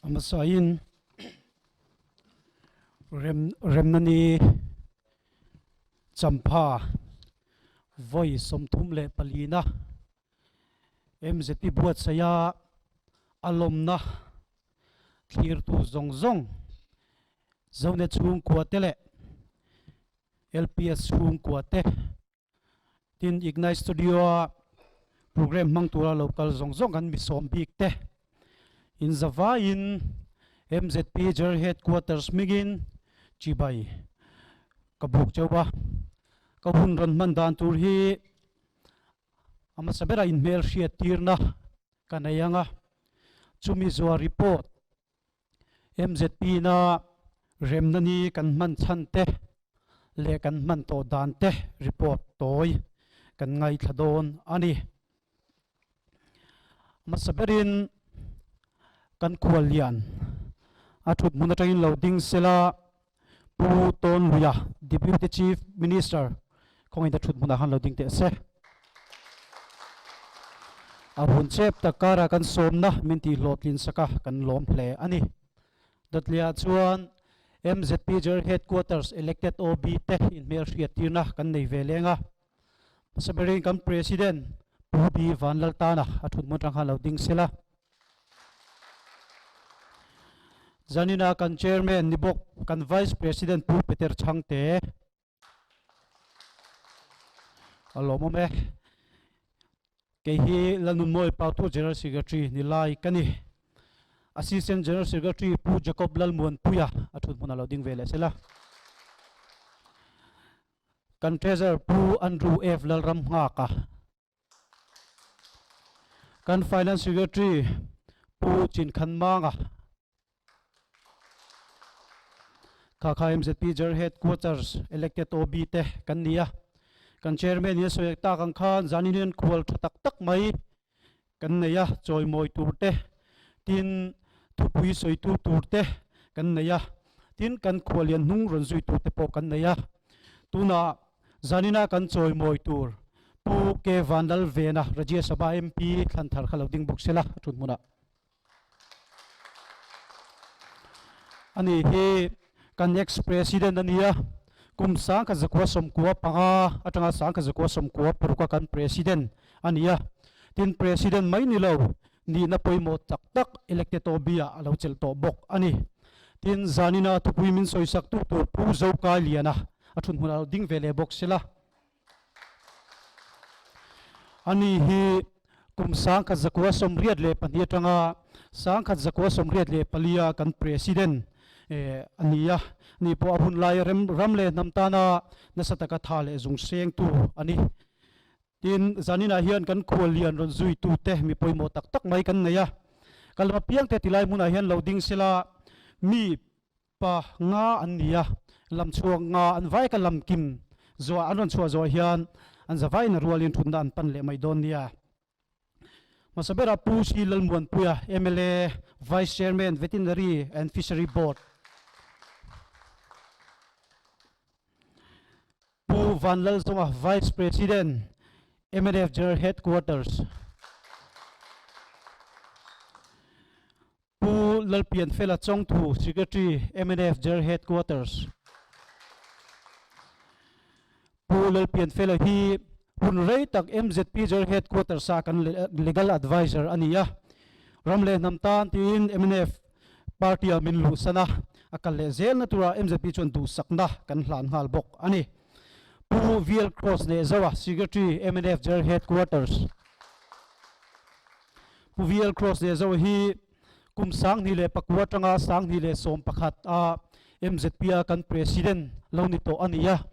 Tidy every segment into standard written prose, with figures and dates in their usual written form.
A hmasain rem remna ni champha vawi 34 na MZP buatsaia a lawmna thlirtu zawng zawng Zone chhungkua te leh LPS chhungkua te Tin, Ignite Studio-a program hmang tura lo kal zawng zawng kan misawm bik te in zavaiin MZP General Headquarters hmingin chibai ka buk chauh a. Ka hun rawn hman dan tur hi a hmasa berah inhmel hriat tirna ka nei ang a, chumi zuar report MZP-na remna ni kan hman chhan te leh kan hman tawh dan te report tawi kan ngaithla dawn a ni. Hmasa berin kan khuallian a thut hmun atangin lo ding sela Pu Tawnluia, Deputy Chief Minister khawngin a thut hmunah khan lo ding teh se. A hun chep tak karah kan sawmna min tih hlawhtlin sak a, kan lawm hle a ni. Dawtliah chuan MZP General Headquarters Elected OB te inhmelhriat tirna kan nei ve leng a. Hmasa berin kan President Pu B Vanlaltana a thut hmun atang khan lo ding sela. Zanina kan Chairman ni bawk kan Vice President Pu Peter Chhangte a lawmawm e. Kei hi Lalnunmawi Pautu General Secretary ni lai ka ni. Assistant General Secretary Pu Jacob Lalmuanpuia a thut hmunah lo ding ve leh sela. Kan Treasurer Pu Andrew F Lalramnghaka. Kan Finance Secretary Pu Chinkhan Manga. Kha kha MZP General Headquarters elected OB te kan ni a. Kan Chairman in a sawi tak ang khan zanin hian khual tha tak tak mai kan nei a, chawimawi tur te, tin thupui sawitu tur te kan nei a, tin kan khuallian hnung rawn zui tur te pawh kan nei a. Tunah zanina kan chawimawi tur Pu K Vanlalvena, Rajya Sabha MP thlan thar kha lo ding bawk sela a thun hmunah. Ani hi kan ex-president a ni a, kum 1995 atanga 1996 a kan president a ni a. Tin, president mai ni lo, nihna pawimawh tak tak elected OB ah a lo chelh tawh bawk a ni. Tin, zanina thupui min sawisak tu tur Pu Zokailiana a thun hmunah lo ding ve leh bawk sela. Ani hi kum 1982 atanga 1984 a kan President a ni a, ni pawh a hun lai rem ram leh hnam tana nasa taka tha leh zung sengtu a ni. Tin, zaninah hian kan khuallian rawn zuitute mi pawimawh tak tak mai kan nei a, ka lam apiangte tilai hmunah hian lo ding sela mi Pa nga an ni a, lam chhuak nga an vai ka lam kim zuah an rawn chhuah zawh hian an zavaiin a rualin thutna an pan leh mai dawn nia. Hmasa berah Pu Si Lalmuanpuia, mla, Vice Chairman, Veterinary and Fishery Board. Pu Vanlalzawma, Vice President, mnf General Headquarters. Pu Lalpianfela Chawngthu, Secretary, mnf General Headquarters. Pu Lalpianfela hi hun rei tak MZP General Headquarters a kan Legal Advisor a ni a. Ram leh hnam tan tiin mnf party ah min luhsan a, a kal leh zelna tura MZP chuan duhsakna kan hlan nghal bawk a ni. Pu VL Cross Nehzoa, Secretary, mnf General Headquarters. Pu VL Cross Nehzoa hi kum 2009 atanga 2011 a MZP a kan President lo ni tawh a ni a.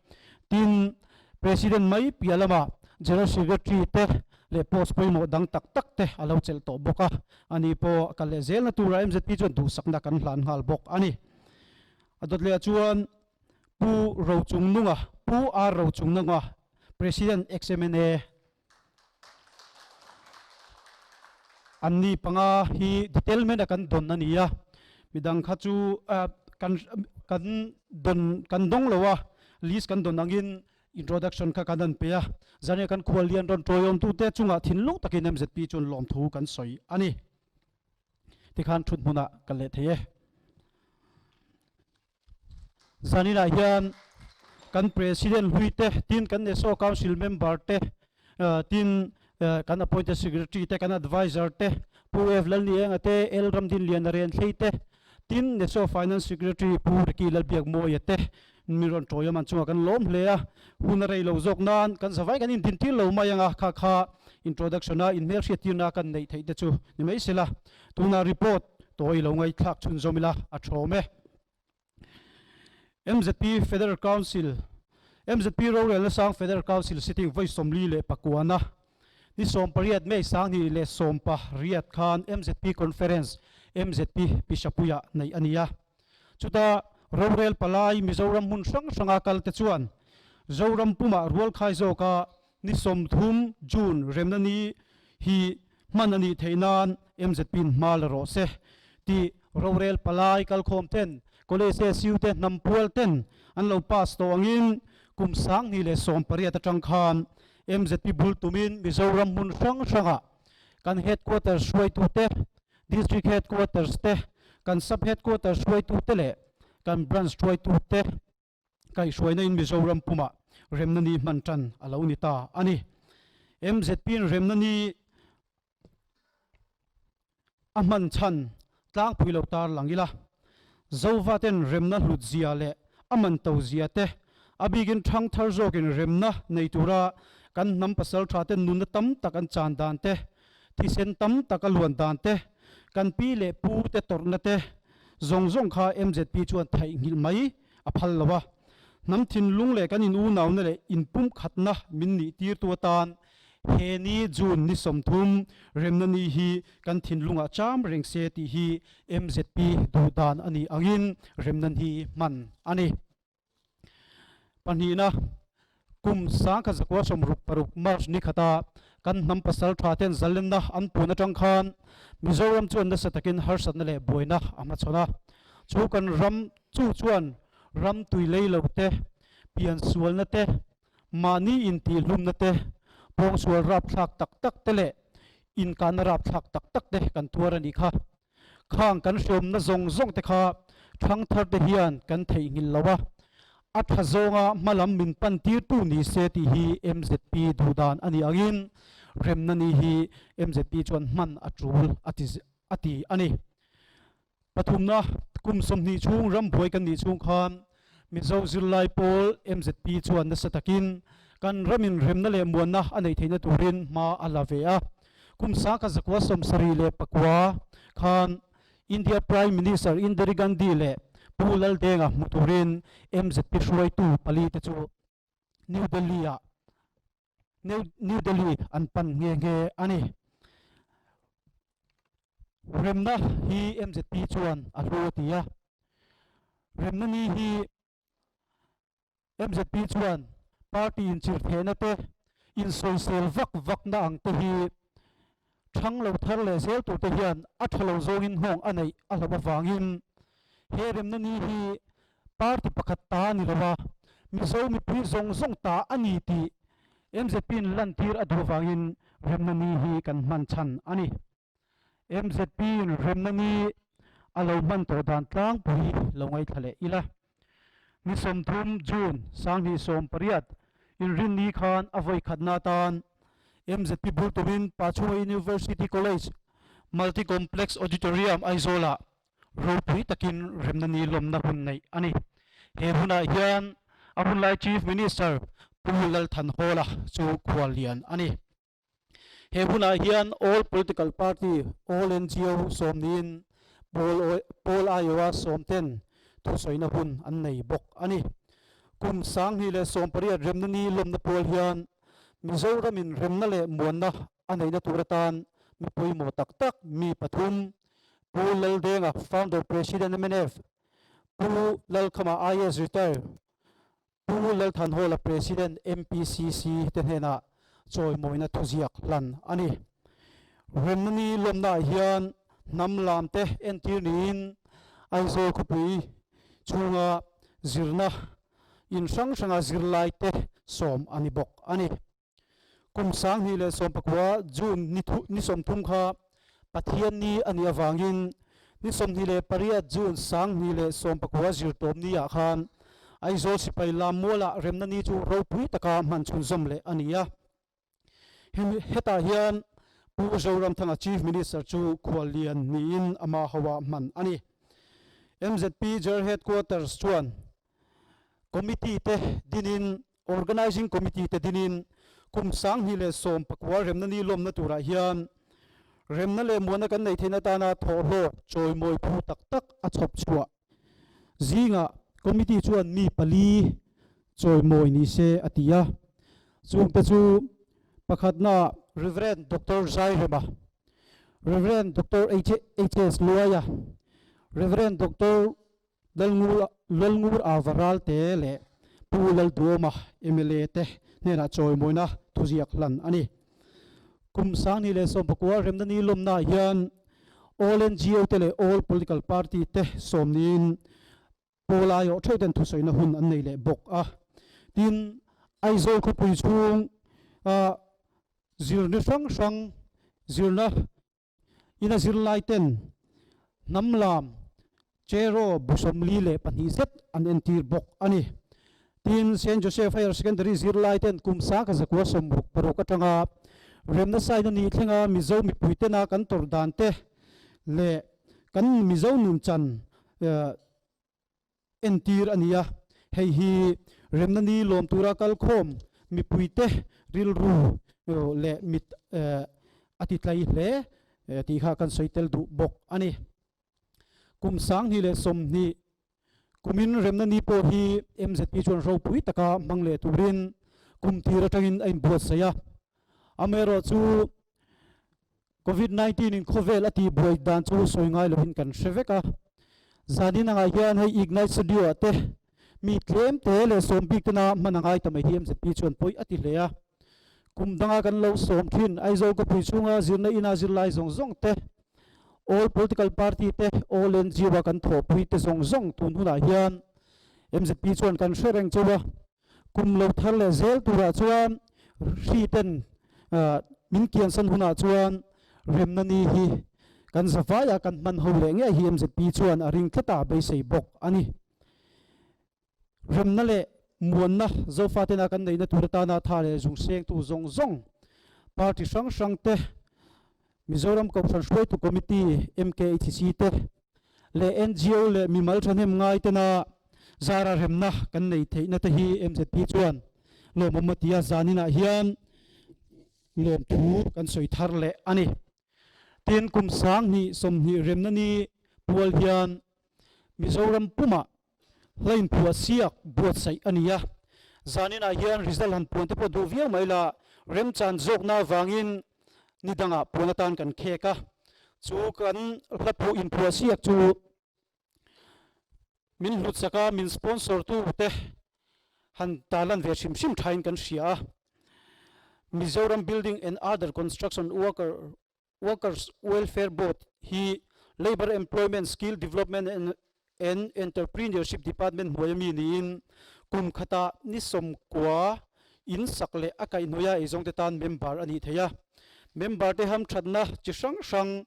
Tin, President mai piah lamah General Secretary te leh post pawimawh dang tak tak te a lo chelh tawh bawk a. Ani pawh kal leh zelna tura MZP chuan duhsakna kan hlan nghal bawk a ni. A dawt leh ah chuan Pu Rochungnunga, Pu R Rochungnunga, President XMNA, an ni panga hi detail mena kan dawn a ni a, midang kha chu kan kan dawn kan dawng lo a, list kan dawn angin introduction kha kan han pe a, zania kan khuallian rawn tawiawmtute chungah thinlung takin MZP chuan lawmthu kan sawi a ni. Tikhan thut hmunah kal leh thei e. Zaninah hian kan President hlui te, tin kan NESO Council member te, tin kan appointed secretary te, kan advisor te, Pu F Lalnienga te, L Ramdinliana Renthlei te, tin NESO Finance Secretary Pu Ricky Lalbiakmawia te min rawn tawi awm an chungah kan lawm hle a. Hun a rei lo zawk nan kan zavai kan indintir lo mai ang a, kha kha introduction a inhmelhriattirna kan neih theih te chu ni mai sela. Tunah report tawi lo ngaihthlak chhunzawm ila a thawm e. MZP Federal Council MZP rorelna sang Federal Council sitting vawi 49 na ni 18 May 2018 khan MZP Conference MZP Pishapuia neih a ni a. Chuta rorel palai Mizoram hmun hrang hranga kal te chuan Zoram pumah rualkhai zawka ni 30 June remna ni hi hman a nih theih nan MZP in hma la rawh se tih rorel palai kalkhawm ten College SU te hnam pual ten an lo pass tawh angin kum 2018 atang khan MZP bul tumin Mizoram hmun hrang hrangah kan headquarters hruaitute, District headquarters te, kan sub headquarters hruaitute leh kan branch hruaitute Kaihhruaina in Mizoram pumah remna ni hman tan a lo ni ta a ni. MZP in remna ni a hman chhan tlangpui lo tar lang ila, Zova ten remna hlut zia leh a man to zia te, a bikin thang thar zawkin remna nei tura kan hnam pasal tha ten nunna tam tak an chan dan te, thisen tam tak a luan dan te, kan pi leh pu te tawrhna te zawng zawng kha MZP chuan theihnghilh mai a phal lo a. Hnam thinlung leh kan in unauna leh inpumkhatna min nih tirtu atan he ni June ni 30 remna ni hi kan thinlungah cham reng se tih hi MZP duh dan a nih angin remna ni hman a ni. Pahnihna, kum 1966 March ni khata kan hnam pasal tha ten zalenna an pun atang khan Mizoram chuan nasa takin harsatna leh buaina a hmachhawn a. Chu kan ram chu chuan ram tui lei lo te, pian sualna te, mahni intihhlumna te, pawngsual rapthlak tak tak te leh inkahna rapthlak tak tak te kan tuar a nih kha. Khang kan hriawmna zawng zawng te kha thangthar te hian kan theihnghilh lo a, a tha zawnga hmalam min pan tirtu ni se tih hi MZP duhdan a nih angin remna ni hi MZP chuan hman a tul a ti a ti a ni. Pathumna, kum 20 chhung rambuai kan nih chhung khan Mizo zirlai pawl MZP chuan nasa takin kan ramin remna leh muanna a neih theihna turin hma a la ve a. Kum 1979 khan India Prime Minister Indira Gandhi leh Pu Laldenga hmu turin MZP hruaitu pali te chu New Delhi-ah New Delhi an pan nghe nghe a ni. Remna hi MZP chuan a hlu a ti a. Remna ni hi MZP chuan party inchirthehna te, insawisel vak vakna ang te hi thang lo thar leh zel tur te hian a tha lo zawngin nghawng a neih a hlauh avangin he remna ni hi party pakhat ta a ni lo a, Mizo mipui zawng zawng ta a ni tih MZP in lantir a duh avangin remna ni hi kan hman chhan a ni. MZP in remna ni a lo hman tawh dan tlangpui lo ngaithla leh ila. Ni 30 June 2018 inrinni khan a vawi khatna atan MZP bul tumin Pachhunga University College Multi Complex Auditorium Aizawl-ah ropui takin remna ni lawmna hun neih a ni. He hunah hian a hunlai Chief Minister Pu Lal Thanhawla chu khuallian a ni. He hunah hian All Political Party, All NGO sawmniin pawl pawl aiawha sawmten thusawina hun an nei bawk a ni. Kum 2018 remna ni lawmna pawl hian Mizoramin remna leh muanna a neihna tur atan mi pawimawh tak tak mi pathum Pu Laldenga, Founder President mnf, Pu Lalkhama IAS Retire, Pu Lalthanhawla President MPCC te hnenah chawimawina thuziak hlan a ni. Remna ni lawmnaah hian hnam lam te entir niin Aizawl khawpui chhunga zirna in hrang hranga zirlai te sawm a ni bawk a ni. Kum 2019 June ni 30 kha Pathian ni a nih avangin. Ni 28 June 2019 zirtawp ni ah khan Aizawl sipai lam mualah remna ni chu ropui taka hman chhunzawm leh a ni a. Hemi hetah hian Pu Zoramthanga Chief Minister chu khuallian niin ama hoa hman a ni. MZP General Headquarters chuan Committee te dinin Organising Committee te dinin kum 2019 remna ni lawmna turah hian remna leh muana kan neih theihna atana thawhhlawk chawimawi phu tak tak a chhawp chhuah zingah Committee chuan mi pali chawimawi ni se a ti a. Chungte chu pakhatna Rev. Doctor Zairema, Rev. Doctor HS Luaia, Rev. Doctor Lalngur Ava Ralte leh Pu Lalduoma mla te hnenah chawimawina thuziak hlan a ni. Kum 2019 remna ni lawmnaah hian All NGO te leh All Political Party te sawm niin pawl aiawh theuh ten thusawina hun an nei leh bawk a. Tin, Aizawl khawpui chhung zirna hrang hrang zirna Ina zirlai ten hnam lam Cheraw bu 42 zet an entir bawk a ni. Tin, Saint Joseph Higher Secondary zirlai ten kum 1966 atanga remna saina ni thlenga Mizo mipui tena kan tawrh dan te leh kan Mizo nunchan entir a ni a, hei hi remna ni lawm tura kalkhawm mipuite rilru leh mit a ti tlai hle tih kha kan sawi tel duh bawk a ni. Kum 2020 kumin remna ni pawh hi MZP chuan ropui taka hmang leh turin kum tir atangin a inbuatsaih a, amaherawhchu Covid 19 in khawvel a tih buai dan chu sawi ngai loin kan hre vek a. Zanin angah hian hei Ignite Studio ah te mi tlem te leh sawm bik tena hman a ngai ta mai hi MZP chuan pawi a ti hle a. Kum danga kan lo sawm thin Aizawl khawpui chhunga zirna ina zirlai zawng zawng te, All Political Party te, All NGO a kan thawhpui te zawng zawng tun hunah hian MZP chuan kan hre reng chauh a. Kum lo thar leh zel turah chuan hri ten min kiansan hunah chuan remna ni hi kan zavaiah kan hman ho leh ngei hi MZP chuan a ring tlat a beisei bawk a ni. Remna leh muanna Zofa tena kan neihna tur atana tha leh zungsengtu zawng zawng party hrang hrang te, Mizoram Kohhran Hruaitu Committee, MKHC, te leh NGO leh mimal thahnem ngai tena zara remna kan nei theihna te hi MZP chuan lawmawm a ti a, zaninah hian lawmthu kan sawi thar leh a ni. Tin, kum 2020 remna ni pual hian Mizoram pumah hlain phuah siak buatsaih a ni a, zaninah hian result han puan te pawh duh viau mai la, remchan zawkna avangin ni dangah puan atan kan khek a, chu kan hla phuh inphuah siak chu min hlutsak a, min sponsor tu te han tarlan ve hrim hrim thain kan hria a, Mizoram Building and Other Construction Worker Workers Welfare Board hi Labour Employment Skill Development and Entrepreneurship Department hnuaia mi niin kum khatah ni 90 in sak leh a kaihhnuaia eizawngte tan member a nih theih a. Member te hamthatna chi hrang hrang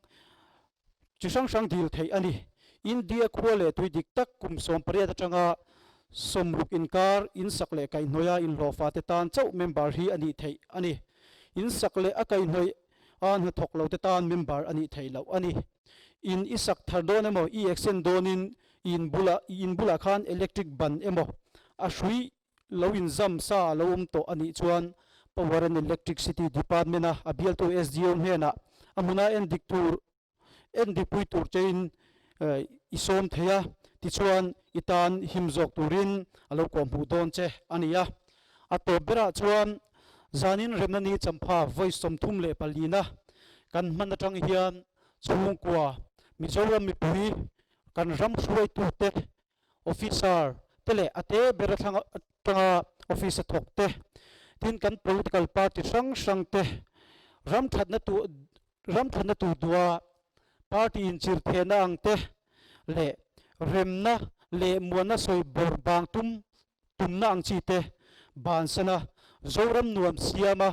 chi hrang hrang dil theih a ni. India khua leh tui dik tak kum 18 atanga 60 inkar in sak leh kaihhnuaia inhlawhfa te tan chauh member hi a nih theih a ni. In sak leh a kaihhnawih a hnathawk lo te tan member a nih theih loh a ni. In i sak thar dawn emaw, i accident dawnin i in bulah i in bulah khan electric ban emaw a hrui lo in zam sa a lo awm tawh a nih chuan Power and Electricity Department a a bialtu SDO hnenah a hmuna endik tur Endikpui tur chein i sawm thei a, tichuan i tan him zawk turin a lo kawhhmuh dawn che a ni a. A tawp berah chuan zanin remna ni champha vawi 34 na kan hman atang hian chhungkua Mizoram mipui kan ram hruaitute officer te leh a te ber atanga office a thawk te, tin kan political party hrang hrang te ram thatna tur ram thatna tur duha party inchir thehna ang te leh remna leh muanna sawi bawr bang tum tumna ang chi te bansana Zoram nuam siama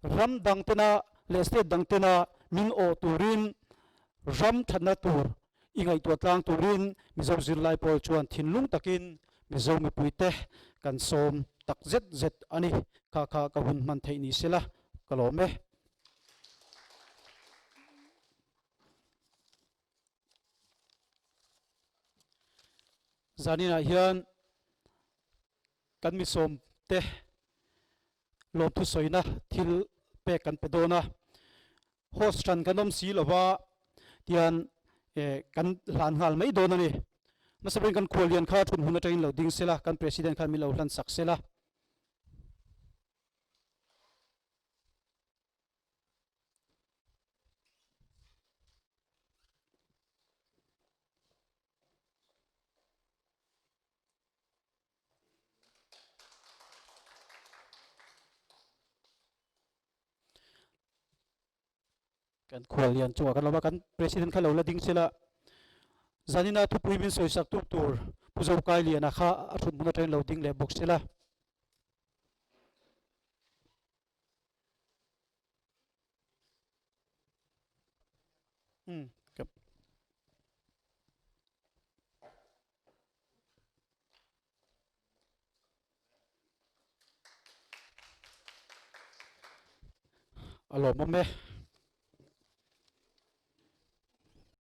ram dang tena leh state dang tena min awh turin ram thatna tur. I ngaihtuah tlang turin Mizo zirlai pawl chuan thinlung takin Mizo mipuite kan sawm tak zet zet a ni. Kha kha ka hun hman theih ni sela ka lawm e. Zaninah hian kan misawm te lawmthu sawina thil pek kan pe dawn a. Host hran kan awm si lova tian kan hlan nghal mai dawn a ni. Hmasa berin kan khuallian kha thun hun atangin lo ding sela, kan President khan min lo hlan sak sela. Kan khuallian chungah kan lo va, kan President kha lo la ding sela, zanina thupui min sawisak tuk tur Pu Zokailiana kha a thut hmun atangin lo ding leh bawk sela. Hmm. A lawmawm e.